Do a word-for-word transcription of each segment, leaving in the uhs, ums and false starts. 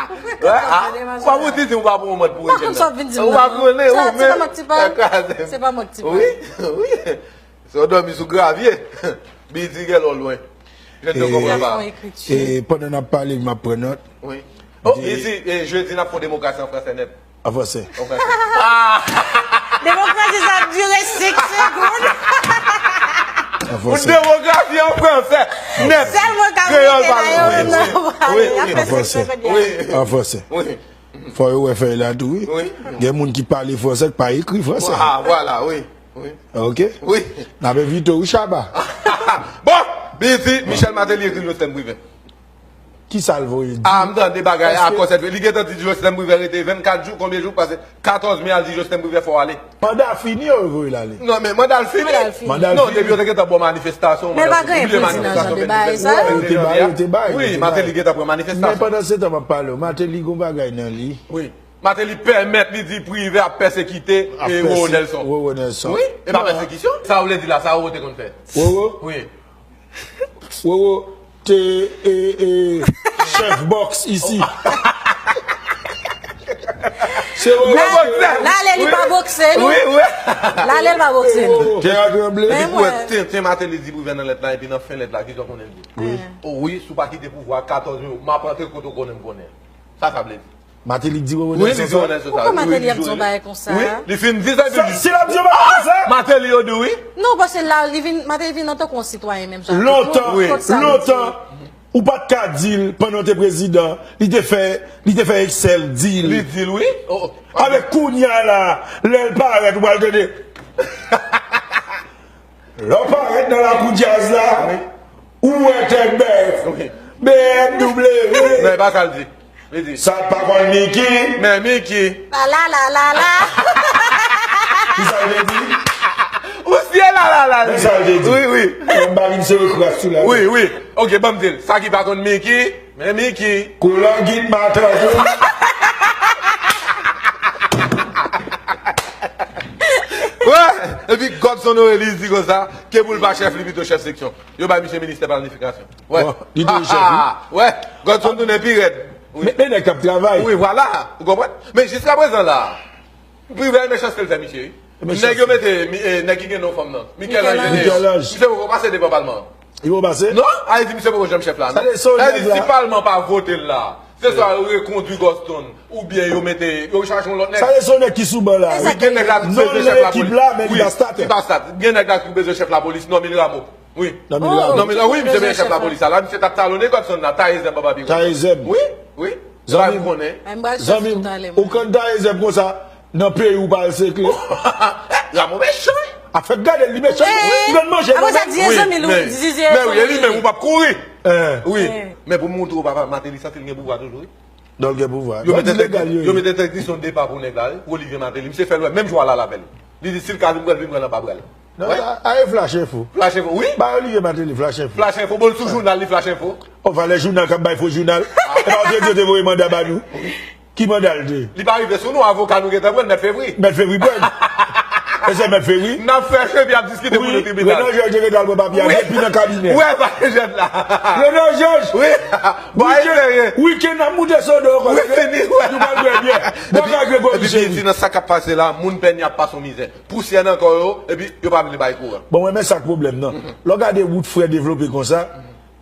Ou pa pou di, di ou pa pou yon mòd pou rejèn nan. Ou pa konnen, ou menm. Se pa mòd ti pal. Se pa mòd ti pal. Wi, wi. Se w dòmi sou gravye. Bidi gen lò lwen. Je ne comprends pas. E pandan n ap pale, m ap pran nòt. Wi. Oh, isi, e, jedi, n ap fè yon demokrasi an fransè nèt. An fransè. An fransè. Ah! Demokrasi sa ap dire senk segonn. An fransè. Yon demokrasi an fransè nèt. Sèl mwen ka kreyòl pa la, yo menm nan pale. Wi, wi. An fransè. Wi. An fransè. Wi. Fò yo wè fèy la tou, wi. Wi. Gen moun ki pale fransè, ki pa ekri fransè. Ah, vwala, wi. Wi. Ok? Wi. N ap envite w, wi, Shabba. Bon, Bidi, Michel Martelly ekri Joslèn Privè. Kisa l voye di? Ah, m tande bagay a konsèt. Li gentan di Joslèn Privè rete vennkat jou, konbyen jou k pase? Katòz me, al di Joslèn Privè fò w ale. Manda fini, yo voye l ale. Non, men manda l fini. Manda l fini. Non, depi yo te gentan bò manifestasyon, manda fini. Oublie manifestasyon vennde jan. Yo te bay, yo te bay. Wi, Martelly gentan pran manifestasyon. Men pandan se tan m ap pale w, Martelly gon bagay nan li. Wi. Martelly pèmèt li di Privè ap pèsekite Roro Nelson. Roro Nelson. Wi, e pa pèsekisyon. Sa w vle di la, sa Roro te konn fè. Roro? Wi. Roro te, e, e, chèf bòks isi. Se Roro. Lale li pa bokse, non. Wi, wi. Lale li pa bokse, non. Tè a tranble. Epi pou wè, ten, ten Martelly di Privè nan lèt la, epi nan fen lèt la, kisa w konnen l di? Wi. O wi, si w pa kite pouvwa a katòz me, m ap antre kote w konnen m konnen. Sa sa vle di? Martelly di Roro Nelson sa? Wi, li di Roro Nelson sa. Poukwa Martelly ap di yon bagay konsa? Wi, li fin di sa, epi li di. Si l ap di yon bagay konsa? Martelly yo di wi. Non, paske la, li vin, Martelly vin an tankou yon sitwayen menm jan. Lontan, lontan, ou pa t ka di l pandan w te prezidan, li te fè, li te fè Excel di l. Li di l, wi. Avèk kounye a la, lè l parèt, ou pral tande. Lè w parèt nan lakou djaz la, ou wè tèt bèf, B M W. Non, e pa sa l di. Li di. Sa pa konn Miki. Men Miki. La, la, la, la, la. Ki sa l te di? Ou siye la, la, la, li di. Men sa l te di. Wi, wi. Mwen m pa vin sere kras sou la. Wi, wi. Ok, ban m di l. Sa ki pa konn Miki, men Miki. Koulangit matant, wi. Wè, epi Godson Orélus di konsa, ke pou l pa chèf, li pito chèf seksyon. Yo bay misye ministè planifikasyon. Wè. Bon, li tounen chèf, wi. Wè, Godson tounen pi rèd. Wi. Men, men nèg k ap travay. Wi, vwala. Ou konprann? Men jiskaprezan la, Privè e mechanste l fè misye, wi. Nèg yo mete, mi- eh, nèg ki gen non fanm nan. Michel Ange. Michel Ange. Misye poko pase devan palman an. Li poko pase? Non, Ayiti, misye poko janm chèf la, non. Sa vle di, se yon nèg la. Sa vle di, si palman pa vote l la, se swa yo rekondwi Godson, oubyen yo mete, yo chache yon lòt nèg. Sa vle di, se yon nèg ki sou ban la. Wi, gen nèg la ki bezwen chèf lapolis. Non, nan ekip la, men li pa stat. Wi, li pa stat. Gen nèg la ki bezwen chèf lapolis, Normil Rameau. Wi. Normil Rameau. Normil, wi, misye bezwen chèf lapolis la. La, misye t ap talone Godson la, taye zèb anba biwo. Taye zèb. Wi, wi. Zanmi m, zanmi m, ou konn taye zèb konsa, nan peyi ou pa al sekle. Rameau mechan. A fèk gade l, li mechan. Li konn manje. Apre sa, di zanmi l, wi, men wi, e li menm, ou p ap kouri. Wi. Men pou m montre w, papa, Martelly santi l gen pouvwa toujou, wi. Donk, gen pouvwa. Yo met entèdiksyon de depa pou nèg la, wi, pou Olivier Martelly. Misye fè l wè, menm jou a la, l apèl. Li di, si l ka vin pran l, vin pran l anba bra l. Non, a, a, e Flash Info. Flash Info, wi. Ba Olivier Martelly, Flash Info. Flash Info, bon, l sou jounal, li Flash Info. O, valè jounal k ap bay fo jounal. E pa Olivier te voye manda ba nou. Ki manda l te? Li pa rive sou nou, avoka nou gentan pran l, Mèt Fevri. Mèt Fevri pran l. E se Mèt Fevri? N ap fè chemen ap diskite pou nou tribinal. Renan Georges te gentan al pran papye a depi nan kabinè. Wè, pa jèt la. Renan Georges! Wi. Bon, espere. Wikenn ap moute sodo ankò. Wi, fini, wè. Nou pral bwè byè. Bwè ka Gregory Chéry. Epi, epi, nan sa k ap pase la, moun Pènye ap pase yon mizè. Pousyè nan kò yo, epi yo pa vle bay kouran. Bon, mwen, men sa k pwoblèm nan. Lè w gade wout frè devlope konsa,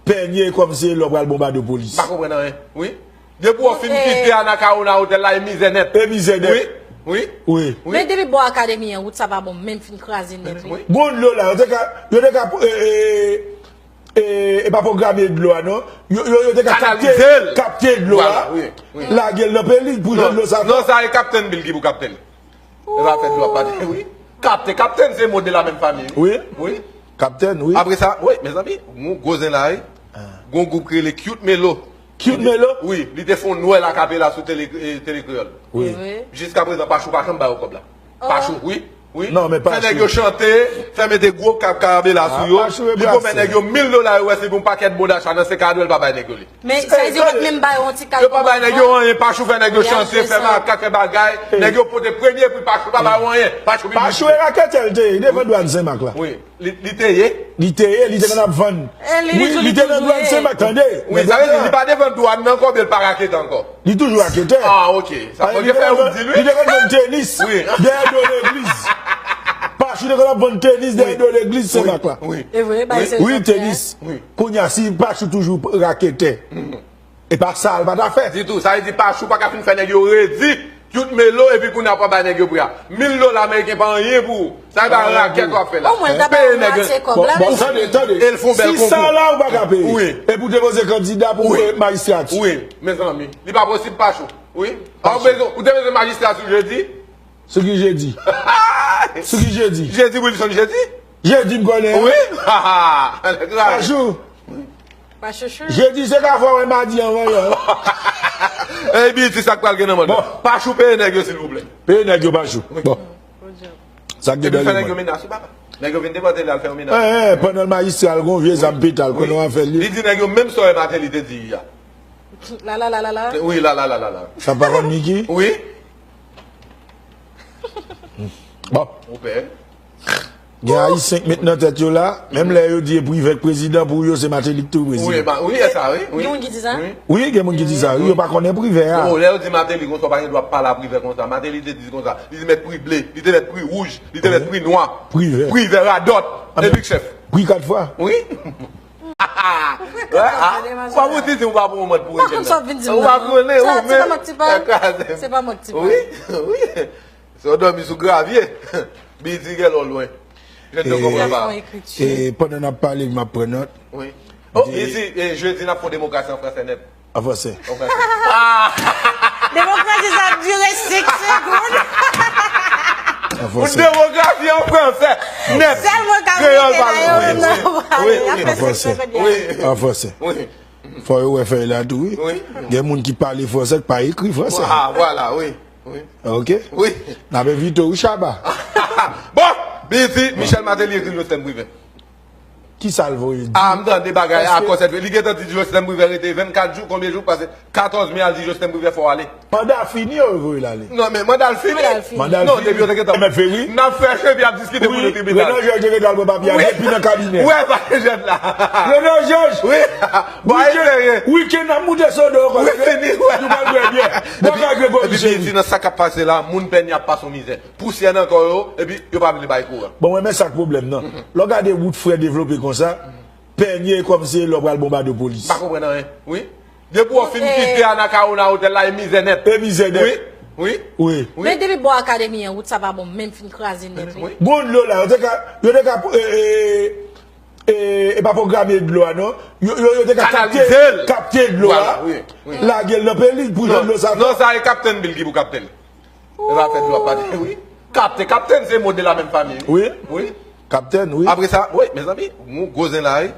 Pènye kòmsi e lè w pral bonbade polis. M pa konprann anyen. Wi. Depi w fin kite Anacaona Hotel la, e mizè nèt. E mizè nèt. Wi. Wi. Wi. Men depi bò akademi an, wout sa pa bon, menm fin kraze nèt, wi. Gon dlo la, yo te ka, yo te ka, e, e, e, e pa pwograme dlo a, non. Yo, yo, yo te ka kapte, kapte dlo a, lage l nan peli pou jan dlo sa fè. Non, sa e Kaptenn Bill ki pou kapte l. E pa fè dlo ap pale, wi. Kapte, kaptenn se mo de la menm fami, wi. Wi. Wi. Kaptenn, wi. Apre sa, wi, mezanmi, gon gwo zen la, wi. Gon gwoup ki rele Cute Melo. Cute Melo? Wi, li te fè yon Nwèl a kapela sou tele, eh, Tele Kreyòl. Wi. Jiskaprezan, Pachou pa janm ba yo kòb la. Pachou, wi, wi. Non, men Pachou. Fè nèg yo chante, fè mete gwo kab karabela sou yo. Li pwomèt nèg yo mil dola, yo wè se pou yon pakèt bon dacha nan se kado, l pa bay nèg yo li. Men sa vle di yo pa t menm ba yo yon ti kado. Yo pa bay nèg yo anyen, Pachou fè nèg yo chante, fè makak, fè bagay. Nèg yo pote premye pri, Pachou pa ba yo anyen. Pachou e raketè l te ye, devan dwàn Senmak la. Wi. Li, li te ye? Li te ye, li te konn ap vann. Wi, li te nan dwàn Senmak, tande. Wi, sa vle di li pa devan dwàn nan ankò, oubyen li pa raketè ankò? Li toujou raketè. Ah, ok. Sa fè ke fè ou di l, wi. Li te konn vann tenis dèyè do legliz. Pachou te konn ap vann tenis dèyè do legliz Senmak la. Wi, wi. Wi, tenis. Wi. Kounye a, si Pachou toujou raketè, e pa sa l pa ta fè. Ditou. Sa vle di Pachou pa ka fin fè nèg yo redi, Cute Melo, epi kounye a w ap bay nèg yo pri a. Mil dola ameriken pa anyen pou ou. Sa e pa rakèt w ap fè la. Peye nèg yo. Bon, bon, tande, tande. E l fè yon bèl konkou. Si sa la ou pa ka peye. Wi. Epi w te poze kandida pou majistrati. Wi, mezanmi. Li pa posib, Pachou. Wi. Ou bezwen, ou te bezwen majistrati jedi? Sou ki jedi? Sou ki jedi? Jedi, Wilson, jedi? Jedi, m konnen. Wi. Pachou. Pa chouchou. Jedi se ka fwa wè madi anvan yè. Ey, Biti, sa k pral gen nan mòd la? Bon. Pachou, peye nèg yo, silvouplè. Peye nèg yo, Pachou. Bon. Sa k gen nan mòd? Epi fè nèg yo menas, wi, papa. Nèg yo vin depòte l, al fè yon menas. Eh, eh, pandan l majistra, l gon vye zam petal, konnen w ap fè l. Li di nèg yo menm sa w wè Martelly te di a. La, la, la, la, la. Wi, la, la, la, la, la. Sa pa konn Miki? Wi. Bon. Ou pè. Gen Ayisyen k met nan tèt yo la, menm lè yo di e Privè k prezidan, pou yo se Martelly k tou prezidan. Wi, e sa, wi, wi. Gen moun ki di sa? Wi, gen moun ki di sa, wi, yo pa konnen Privè a. Bon, lè yo di Martelly konsa, w pa gen dwa ap pale a Privè konsa. Martelly te di konsa, li te mèt pri ble, li te mèt pri wouj, li te mèt pri nwa. Privè. Privè radòt. Epi k chèf. Pri kat fwa. Wi. Ou pa pou ti di ou pa pou yon mòd pou rejèn nan. Ou pa konnen ou menm. Se pa mòd ti pa. Se pa mòd ti pa. Wi, wi. Si w dòmi sou gravye, Biti gen lò lwen. Je ne te comprends pas. E pandan n ap pale, m ap pran nòt. Wi. Oh, Biti, e, jedi n ap fè demokrasi an fransè nèt. An fransè. An fransè. Ah! Demokrasi sa ap dire senk segonn. An fransè. Yon demokrasi an fransè nèt. Sèl mwen k ap rete la, yo menm nan pale. Wi, wi. An fransè. Wi. An fransè. Wi. Fò yo wè fèy la tou, wi. Wi. Gen moun ki pale fransè, ki pa ekri fransè. Ah, vwala, wi. Wi. Ok? Wi. N ap envite w, Shaba. Bon, Biti, Michel Martelly ekri Joslèn Privè. Kisa l voye di? Ah, m tande bagay akò sèt. Li gentan di Joslèn Privè rete vennkat jou, konbyen jou k pase? Katòz me, al di Joslèn Privè fò w ale. Manda fini, yo voye l ale. Non, men manda l fini. Manda l fini. Non, depi yo te gentan. Mèt fè wi. N ap fè chen epi ap diskite pou nou tribinal. Renan Jòj te gentan al pran papye a depi nan kabinè. Wè, pa jèn la. Renan Jòj. Wi. Bon, espere. Wikenn ap moute sodo ankò. Wi, fini, wè. Nou pral bwè byè. Bwè kay Gregori cheri. Epi nan sa k ap pase la, moun Pènye ap pase yon mizè. Pousyè nan kò yo, epi yo pa vle bay kouran. Bon, mwen, men sa k pwoblèm nan. Lè w gade wout frè devlope konsa, Pènye kòmsi lè w pral bonbade polis. M pa konprann anyen. Wi. Depi w fin kite Anacaona otèl la, e mizè nèt. E mizè nèt. Wi. Wi. Wi. Men depi bò akademi an, wout sa pa bon, menm fin kraze nèt, wi. Wi. Gon dlo la, yo te ka, yo te ka, e, e, e, e pa pwograme dlo a, non. Yo, yo, yo te ka kapte, kapte dlo a, lage l nan peli pou jan dlo sa fè. Non, sa e Kaptenn Bill ki pou kapte l. E pa fè dlo ap pale, wi. Kapte, kaptenn se mo de la menm fami, wi. Wi. Wi. Kaptenn, wi. Apre sa, wi, mezanmi, gon gwo zen la, wi.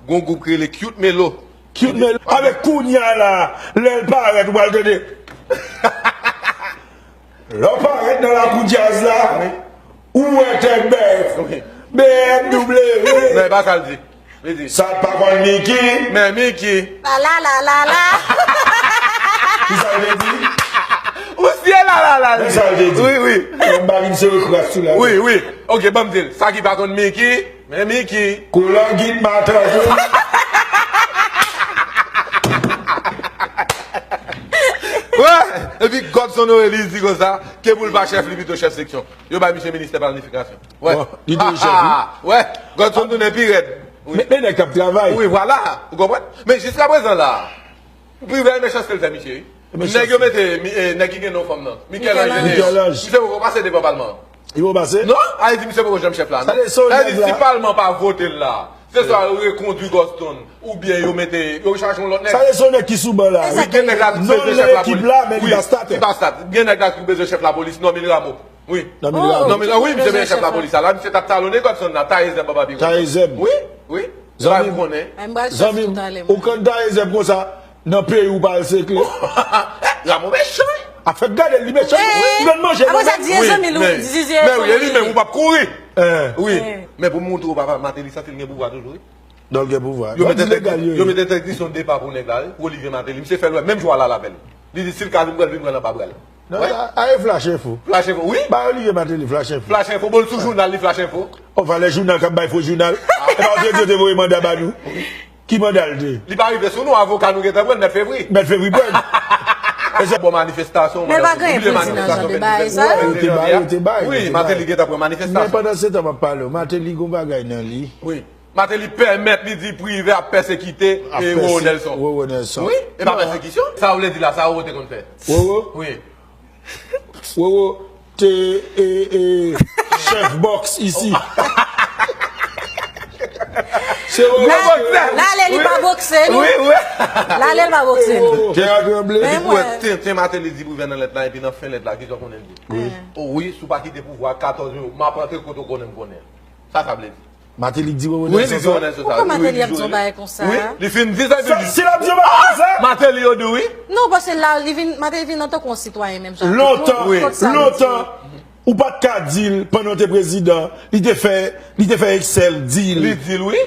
Gon gwoup ki rele Cute Melo. Cute Melo. Avèk kounye a la, lè l parèt, ou pral tande. Lè w parèt nan lakou djaz la, wi, ou wè tèt bèf. Wi. B M W. Non, e pa sa l di. Li di. Sa pa konn Miki. Men Miki. La, la, la, la, la. Ki sa l vle di? Ou siye la, la, la, li di. Men sa l vle di. Wi, wi. Mwen m pa vin sere kras sou la. Wi, wi. Ok, ban m di l. Sa ki pa konn Miki, men Miki. Koulangit matant, wi. Wè, epi Godson Orélus di konsa, ke pou l pa chèf, li pito chèf seksyon. Yo bay misye ministè planifikasyon. Wè. Bon, li toujou chèf, wi. Wè, Godson tounen pi rèd. Wi. Men, men nèg k ap travay. Wi, vwala. Ou konprann? Men jiskaprezan la, Privè e mechanste l fè misye, wi. Nèg yo mete, mi-, eh, nèg ki gen non fanm nan. Michel Ange. Michel Ange. Misye poko pase devan palman an. Li poko pase? Non, Ayiti, misye poko janm chèf la, non. Sa vle di, si palman pa vote l la, se swa yo rekondui Godson, oubyen yo mete, yo chache yon lòt nèg. Sa vle di, se yon nèg ki sou ban la. Wi, gen nèg la ki bezwen chèf lapolis. Wi, li pa stat. Gen nèg la ki bezwen chèf lapolis, Normil Rameau. Wi. Normil Rameau. Normil, wi, misye bezwen chèf lapolis la. Misye t ap talone Godson la, taye zèb anba biwo. Taye zèb. Wi, wi. Zanmi m, zanmi m, ou konn taye zèb konsa, nan peyi w pa al sekle. Rameau mechan, wi. A fèk gade l, li mechan, wi. Li konn manje, non, men. Apre sa, di zanmi l, wi, di, di, men wi, e li menm, ou p ap kouri. Wi. Men pou m montre w, papa, Martelly santi l gen pouvwa toujou, wi. Non, l gen pouvwa. Yo met entèdiksyon depa pou nèg la, wi, pou Olivier Martelly. Misye fè l wè, menm jou a l al avè l. Li di, si l ka vin pran l, vin pran l anba bra l. Non, a, a, e Flash Info. Flash Info, wi. Ba Olivier Martelly Flash Info. Flash Info, bon, l sou jounal li, Flash Info. O, valè jounal k ap bay fo jounal. E pa ou te di yo te voye manda ba nou. Ki manda l te? Li pa rive sou nou, avoka nou gentan pran, Mèt Fevri. Mèt Fevri pran. E se bon manifestasyon. Men pa gen prezi nan jan de bagay sa. Yo te bay, yo te bay. Wi, Martelly gentan pran manifestasyon. Men pandan se tan m ap pale w, Martelly gon bagay nan li. Wi. Martelly pèmèt li di Prive ap pèsekite Roro Nelson. Roro Nelson. Wi, e pa pèsekisyon. Sa w vle di la, sa Roro te konn fè. Roro? Wi. Roro te e, e, chèf bòks isi. Se Roro. La, la, lè li pa bokse, non. Wi, wi. La, lè li pa bokse, non. Tè a tranble. Men mwen. Te, te Martelly di Prive nan lèt la, epi nan fen lèt la, ki jan konnen di? Wi. O wi, si w pa kite pouvwa katòz jou, m ap antre kote w konnen m konnen. Sa, sa vle di. Martelly di Roro Nelson sa. Poukwa Martelly ap di yon bagay konsa? Wi, li fin di sa, epi li. Si l ap di yon bagay konsa? Martelly yo di wi. Non, paske la, li vin, Martelly vin an tankou yon sitwayen menm jan ak tout moun. Lontan, lontan, ou pa t ka di l pandan w te prezidan, li te fè, li te fè Excel deal. Li di l, wi.